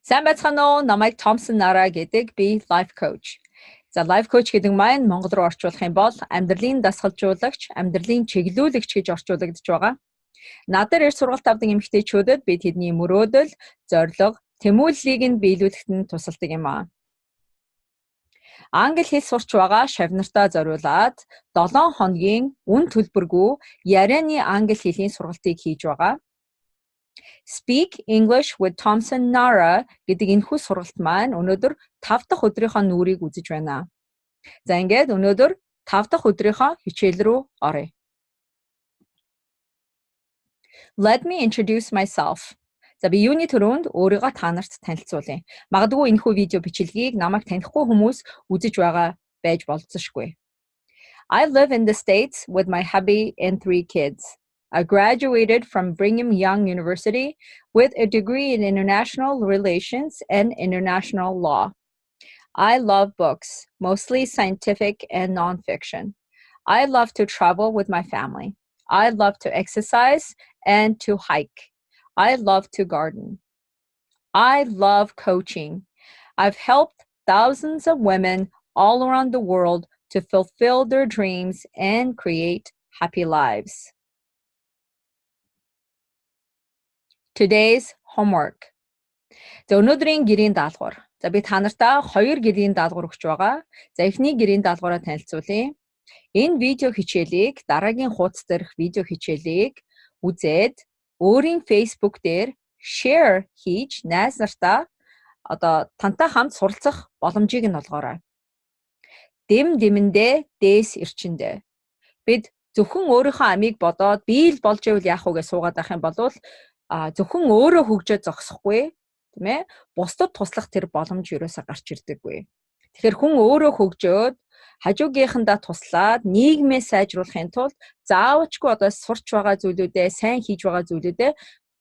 Сайн байцгаана уу? Намайг Thompson Nara гэдэг, би life coach. За, life coach гэдэг маань монгол руу орчуулах юм бол амьдралын дасгалжуулагч, амьдралын чиглүүлэгч гэж орчуулагдаж байгаа. Надад ирж сургалт авдаг эмэгтэйчүүдэд би тэдний мөрөөдөл, зорилго, тэмүүллийг нь биелүүлэхэд нь тусалдаг юм аа. Англи хэл сурч байгаа шавь нартаа зориулаад 7 хоногийн үнэ төлбөргүй ярианы англи хэлний сургалтыг хийж байгаа. Speak English with Thompson Nara гэдэг энэхүү сургалт маань өнөөдөр 5 дахь өдрийнхөө нүүрийг үзэж байна. За, ингээд өнөөдөр 5 дахь өдрийнхөө хичээл рүү оръё. Let me introduce myself. За, би юуны түрүүнд өөрийгөө та нарт танилцуулъя. Магадгүй энэхүү видео бичлэгийг намайг танихгүй хүмүүс үзэж байгаа байж болзошгүй. I live in the States with my hubby and three kids. I graduated from Brigham Young University with a degree in international relations and international law. I love books, mostly scientific and nonfiction. I love to travel with my family. I love to exercise and to hike. I love to garden. I love coaching. I've helped thousands of women all around the world to fulfill their dreams and create happy lives. Today's homework. За, өнөөдрийн гэрийн даалгавар. За, би та нартаа хоёр гэрийн даалгавар өгч байгаа. За, эхний гэрийн даалгавраа танилцуулъя. Энэ видео хичээлийг, дараагийн хуудас дээрх видео хичээлийг үзээд өөрийн Facebook дээр share хийж найз нартаа, одоо тантай хамт суралцах боломжийг нь олгоорой. Дэм дэмэндээ, дээс эрчиндээ. Бид зөвхөн өөрийнхөө амийг бодоод би л болж ивэл яах вэ гэж суугаад байх юм бол зөвхөн өөрөө хөгжөөд зогсохгүй, тийм ээ, бусдад туслах тэр боломж ерөөсөө гарч ирдэггүй. Тэгэхээр хүн өөрөө хөгжөөд хажуугийнхандаа туслаад нийгмээ сайжруулахын тулд заавалчгүй одоо сурч байгаа зүйлүүдээ, сайн хийж байгаа зүйлүүдээ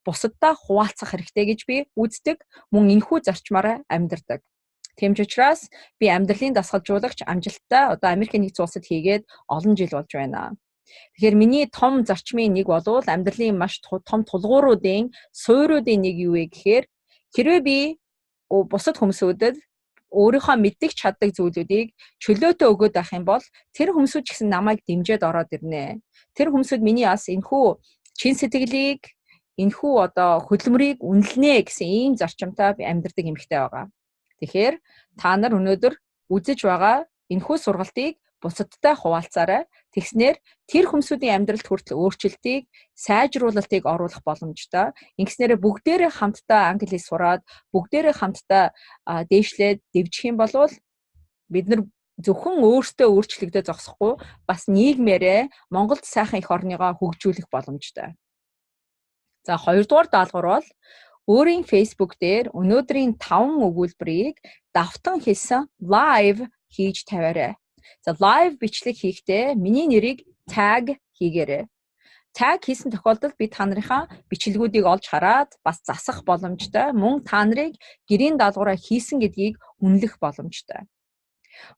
бусаддаа хуваалцах хэрэгтэй гэж би үздэг. Мөн энэхүү зарчмаараа амьдардаг. Тийм ч учраас би амьдралын дасгалжуулагч амжилттай одоо Америкийн нэгдсэн улсад хийгээд олон жил болж байна. Тэгэхээр миний том зарчмын нэг болвол амьдралын маш том тулгууруудын, суурьуудын нэг юу вэ гэхээр хэрвээ би бусад хүмүүсүүдэд өөрийнхөө мэддэг, чаддаг зүйлүүдийг чөлөөтэй өгөөд байх юм бол тэр хүмүүсүүд ч гэсэн намайг дэмжиж ороод ирнэ. Тэр хүмүүсүүд миний бас энэхүү чин сэтгэлийг, энэхүү одоо хөдөлмөрийг үнэлнэ гэсэн ийм зарчимтай би амьдардаг эмэгтэй байгаа. Тэгэхээр та нар өнөөдөр үзэж байгаа энэхүү сургалтыг бусадтай хуваалцаарай. Тэгснээр тэр хүмүүсийн амьдралд хүртэл өөрчлөлтийг, сайжруулалтыг оруулах боломжтой. Ингэснээрээ бүгдээрээ хамтдаа англи хэл сураад, бүгдээрээ хамтдаа дээшлээд дэвжих юм бол бид нар зөвхөн өөртөө өөрчлөгдөө зогсохгүй, бас нийгмээрээ Монголд сайхан эх орныгоо хөгжүүлэх боломжтой. За, хоёрдугаар даалгавар бол өөрийн Facebook дээр өнөөдрийн 5 өгүүлбэрийг давтан хэлсэн live хийж тавиарай. За, live бичлэг хийхдээ миний нэрийг tag хийгээрэй. Tag хийсэн тохиолдолд би та нарынхаа бичлэгүүдийг олж хараад бас засах боломжтой. Мөн та нарыг гэрийн даалгавраа хийсэн гэдгийг үнэлэх боломжтой.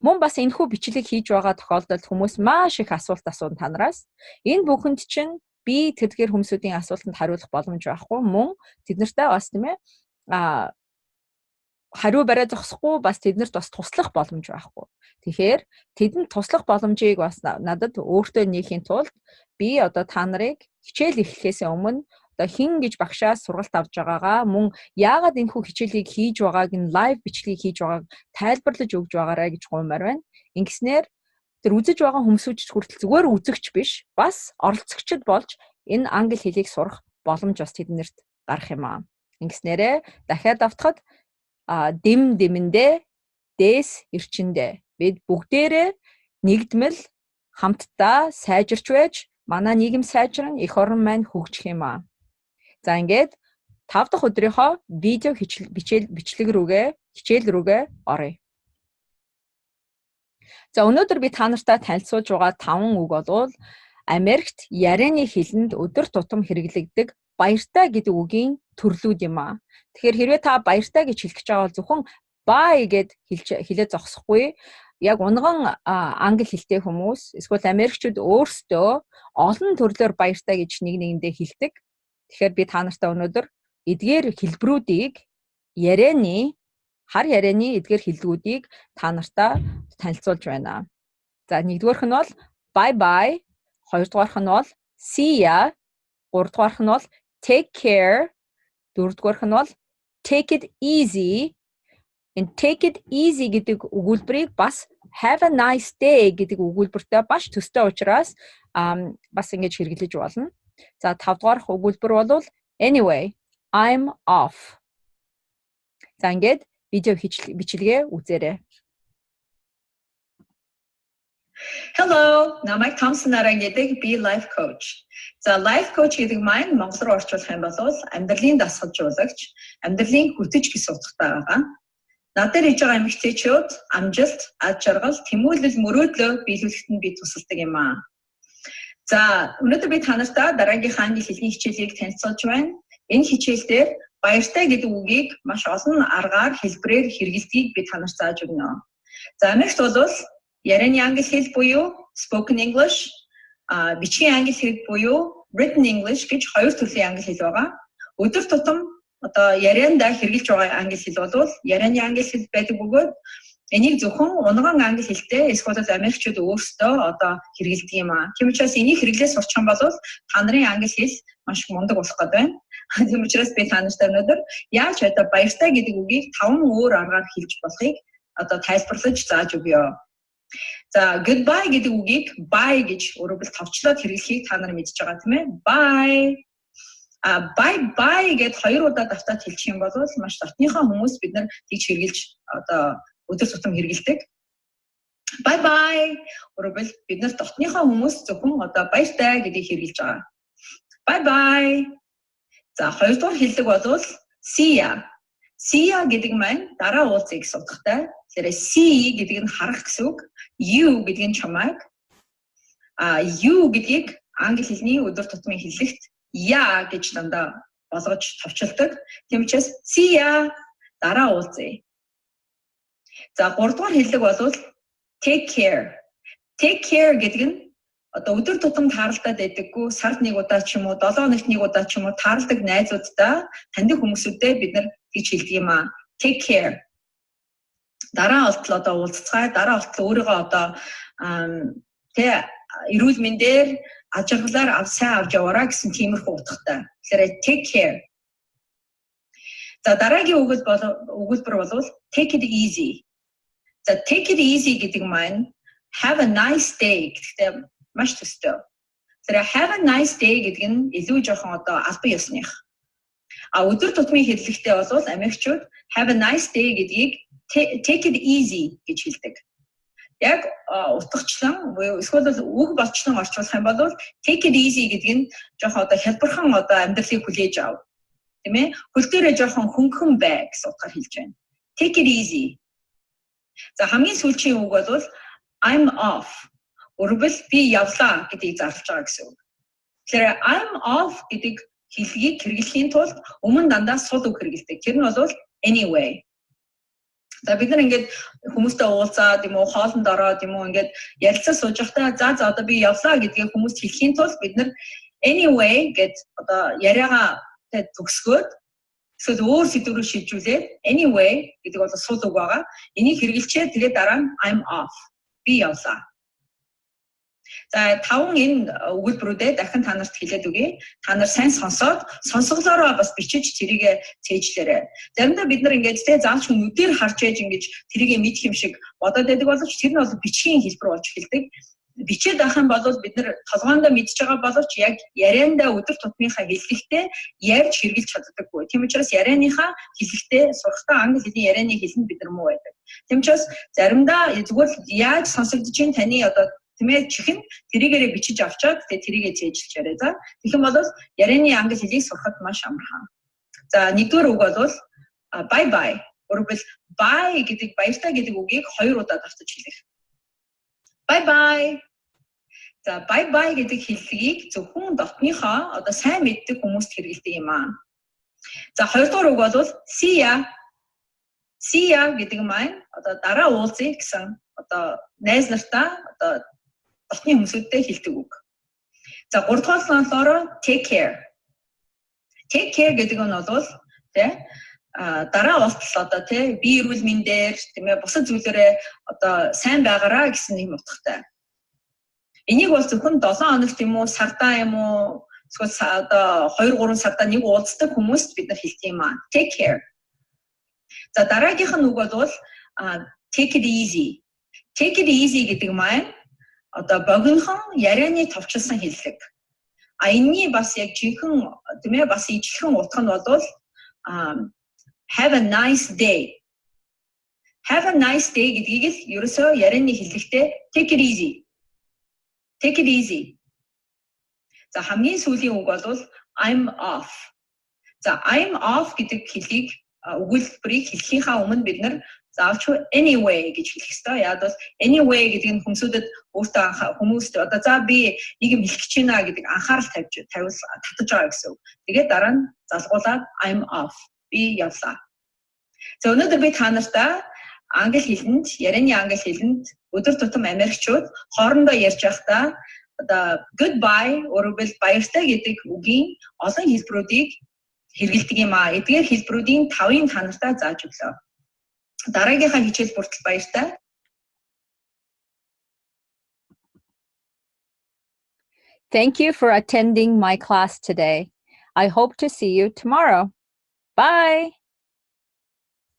Мөн бас энэхүү бичлэг хийж байгаа тохиолдолд хүмүүс маш их асуулт асууна та нараас. Энэ бүхэнд чинь би тэдгээр хүмүүсүүдийн асуултанд хариулах боломж байхгүй. Мөн тэд нартай бас, тийм ээ, хариу бариа зогсохгүй, бас тэднэрт бас туслах боломж байхгүй. Тэгэхээр тэдэнд туслах боломжийг бас надад өөртөө нээхийн тулд би одоо та нарыг хичээл эхлэхээс өмнө одоо хэн гэж багшаас сургалт авч байгаагаа, мөн яагаад энэхүү хичээлийг хийж байгааг нь, live бичлэгийг хийж байгааг тайлбарлаж өгж байгаарай гэж гуймаар байна. Ингэснээр тэр үзэж байгаа хүмүүсүүд ч хүртэл зүгээр үзэгч биш, бас оролцогчд болж энэ англи хэлийг сурах боломж бас тэднэрт гарах юм аа. Ингэснээрээ дахиад давтахад дэм дэмэндээ, дээс эрчиндээ, бид бүгдээрээ нэгдмэл хамтдаа сайжирч байж манай нийгэм сайжран эх орон маань хөгжих юм аа. За, ингээд 5 дахь өдрийнхөө видео бичлэг рүүгээ, хичээл рүүгээ оръё. За, өнөөдөр би та нартай танилцуулж байгаа таван үг болвол Америкт ярианы хэлэнд өдөр тутам хэрэглэгдэг баяртай гэдэг үгийн төрлүүд юм аа. Тэгэхээр хэрвээ та баяртай гэж хэлэх гэж байгаа бол зөвхөн bye гэд хэлж хэлээ зогсохгүй. Яг унган англи хэлтэй хүмүүс эсвэл америкчууд өөрсдөө олон төрлөөр баяртай гэж нэг нэгэндээ хэлдэг. Тэгэхээр би та нартай өнөөдөр эдгээр хэлбэрүүдийг Ярианы хар ярианы эдгээр хэллэгүүдийг та нартаа танилцуулж байна. За, нэгдүгээрх нь бол bye bye, хоёрдугаарх нь бол see ya, гуравдугаарх нь бол take care, дөрөвдүгээрх нь бол take it easy. Энэ take it easy гэдэг өгүүлбэрийг бас have a nice day гэдэг өгүүлбэртэй маш төстэй учраас бас ингэж хэрэглэж болно. За, тавдугаарх өгүүлбэр бол anyway, I'm off. За, ингээд видео бичлэгээ үзээрэй. Hello, намайг Томсон Наран гэдэг, би life coach. За, life coach гэдэг маань монгол руу орчуулах юм бол амьдралын дасгалжуулагч, амьдралын хөтөч гэсэн утгатай байгаа. Над дээр хийж байгаа эмэгтэйчүүд амжилт, аз жаргал, тэмүүлэл, мөрөөдлөө биелүүлэхэд нь би тусалдаг юм аа. За, өнөөдөр би та нартай дараагийнхаа англи хэлний хичээлийг танилцуулж байна. Энэ хичээл дээр баяртай гэдэг үгийг маш олон аргаар, хэлбэрээр хэрэглэдгийг би та нарт зааж өгнө. За, Америкт бол ярианы англи хэл буюу spoken English, бичгийн англи хэл буюу written English гэж хоёр төрлийн англи хэл байгаа. Өдөр тутам одоо яриандаа хэрэглэж байгаа англи хэл бол ярианы англи хэл байдаг бөгөөд энийг зөвхөн унган англи хэлтэй эсвэл Америкчууд өөрсдөө одоо хэрэглэдэг юм аа. Тийм учраас энийг хэрэглээ сурчих юм бол та нарын англи хэл маш мундаг болох гээд байна. Тийм учраас би та нартай өнөөдөр яаж одоо баяртай гэдэг үгийг таван өөр аргаар хэлж болохыг одоо тайлбарлаж зааж өгье. За, goodbye гэдэг үгийг bye гэж өөрөөр товчлоод хэрэглэхийг та нар мэдж байгаа, тийм ээ. Bye. А bye bye гэд хоёр удаа давтаад хэлчих юм бол маш дотныхоо хүмүүс бид нар тэгж хэрэглэж одоо өдөр тутам хэрэглэдэг. Bye bye. Өөрөөр бид нар дотныхоо хүмүүс зөвхөн одоо баяртай гэдгийг хэрэглэж байгаа. Bye bye. За, хоёрдугаар хэллэг бол see ya. See ya гэдэг маань дараа уулзъя гэсэн утгатай. Тэгэхээр see гэдэг нь харах гэсэн үг. You гэдэг нь чамайг. А you гэдгийг англи хэлний өдөр тутмын хэллэгт ya гэж дандаа болгож товчилдог. Тийм учраас see ya, дараа уулзъя. За, гуравдугаар хэллэг бол take care. Take care гэдэг нь одоо өдөр тутам тааралдаад байдаггүй, сард нэг удаа ч юм уу, 7 хоногт нэг удаа ч юм уу тааралдаг найзуудтай, таньдаг хүмүүсүүдтэй бид нар тэгж хэлдэг юм аа. Take care. Дараа болтол одоо уулзацгаая, дараа болтол өөрийгөө одоо тэ эрүүл мэндээр, аз жаргалаар сайн авч яваарай гэсэн тиймэрхүү утгатай. Тэгэхээр take care. За, дараагийн өгүүлбэр бол take it easy. За, take it easy гэдэг маань have a nice day гэдэгтэй маш төстэй. Тэгэхээр have a nice day гэдэг нь илүү жоохон одоо албан ёсных. А өдөр тутмын хэрэглэхдээ бол Америкчууд have a nice day гэдгийг take it easy гэж хэлдэг. Яг утгачлан буюу эсвэл үг болчлон орчуулах юм бол take it easy гэдэг нь жоохон одоо хялбархан одоо амьдралыг хүлээж ав. Тийм ээ? Хөл дээрээ жоохон хөнгөн бай гэсэн утгаар хэлж байна. Take it easy. За, хамгийн сүүлийн үг бол I'm off. Өөрөөр би явлаа гэдгийг зарлж байгаа гэсэн үг. Тэгэхээр I'm off гэдэг хэллэгийг хэрэглэхийн тулд өмнө дандаа сул үг хэрэглэдэг. Тэр нь бол anyway. За, бид нар ингээд хүмүүстэй уулзаад юм уу, хоолнд ороод юм уу, ингээд ярилцаа сууж байхдаа за за одоо би явлаа гэдгийг хүмүүст хэлэхийн тулд бид нар anyway гэд одоо яриагаа төгсгөөд эсвэл өөр сэдэв рүү шилжүүлээд anyway гэдэг бол сул үг байгаа. Энийг хэрэглэчээ тэгээд дараа нь I'm off. Би явлаа. За, таван энэ өгүүлбэрүүдээ дахин та нарт хэлээд өгье. Та нар сайн сонсоод сонсголоороо бас бичиж тэрийг цээжлээрэй. Заримдаа бид нар ингээд те заавч нүдээр харж ээж ингэж тэрийг мэдэх юм шиг бодоод байдаг боловч тэр нь бол бичгийн хэлбэр болж эхэлдэг. Бичээд авах юм бол бид нар толгоондоо мэдж байгаа боловч яг яриандаа өдөр тутмынхаа хэллэгтээ ярьж хэрэглэж чаддаггүй. Тийм учраас ярианыхаа хэллэгтээ сурахтаа англи хэлний ярианы хэлэнд бид нар муу байдаг. Тийм учраас заримдаа зүгээр л яаж сонсогдож чинь таны одоо, тийм ээ, чихэн тэрийгээрээ бичиж авчаад тэгээ тэрийгээ цээжилж яриа. За, тэгэх юм бол ярианы англи хэлийг сурахад маш амархан. За, нэгдүгээр үг бол bye bye. Өөрөөр bye гэдэг, баяртай гэдэг үгийг хоёр удаа давтаж хэлэх. Bye bye. За, bye bye гэдэг хэллэгийг зөвхөн дотныхоо одоо сайн мэддэг хүмүүст хэрэглэдэг юм аа. За, хоёрдугаар үг бол see ya. See ya гэдэг маань одоо дараа уулзъя гэсэн одоо найз нартаа, одоо дотны хүмүүсүүдтэй хэлдэг үг. За, гуравдугаар нь болохоор take care. Take care гэдэг нь бол тэ Дараа болтол одоо тий бие эрүүл мэндээр, тийм ээ, бусад зүйлээрээ одоо сайн байгаараа гэсэн юм утгатай. Энийг бол зөвхөн 7 хоногт юм уу, сардаа юм уу, эсвэл одоо 2 3 сардаа нэг уулздаг хүмүүст бид нар хэлдэг юм аа. Take care. За, дараагийнх нь үг бол take it easy. Take it easy гэдэг маань одоо богинохон ярианы товчилсан хэллэг. А энэний бас яг жинхэнэ, тийм ээ, бас ижилхэн утга нь бол have a nice day. Have a nice day гэдгийг л ерөөсөө ярианы хэллэгтээ take it easy. Take it easy. За, хамгийн сүүлийн үг бол I'm off. За, I'm off гэдэг хэлийг, өгүүлбэрийг хэлэхийнхаа өмнө бид нар заавч anyway гэж хэлэх ёстой. Яг бол anyway гэдэг нь хүмүүсүүдэд өөртөө хүмүүст одоо за би нэг юм хэлэх гэж байна гэдэг анхаарал тавьж тавил татаж байгаа гэсэн үг. Тэгээд дараа нь залгуулаад I'm off, би явлаа. За, өнөөдөр би та нартай англи хэлэнд, ярианы англи хэлэнд өдөр тутам Америкчууд хоорондоо ярьж байхдаа одоо goodbye, өөрөөр хэлбэл баяртай гэдэг үгийн олон хэлбэрүүдийг хэрэглэдэг юм аа. Эдгээр хэлбэрүүдийн тавыг та нартай зааж өглөө. Дараагийнхаа хичээл бүртэл баяртай. Thank you for attending my class today. I hope to see you tomorrow. Bye.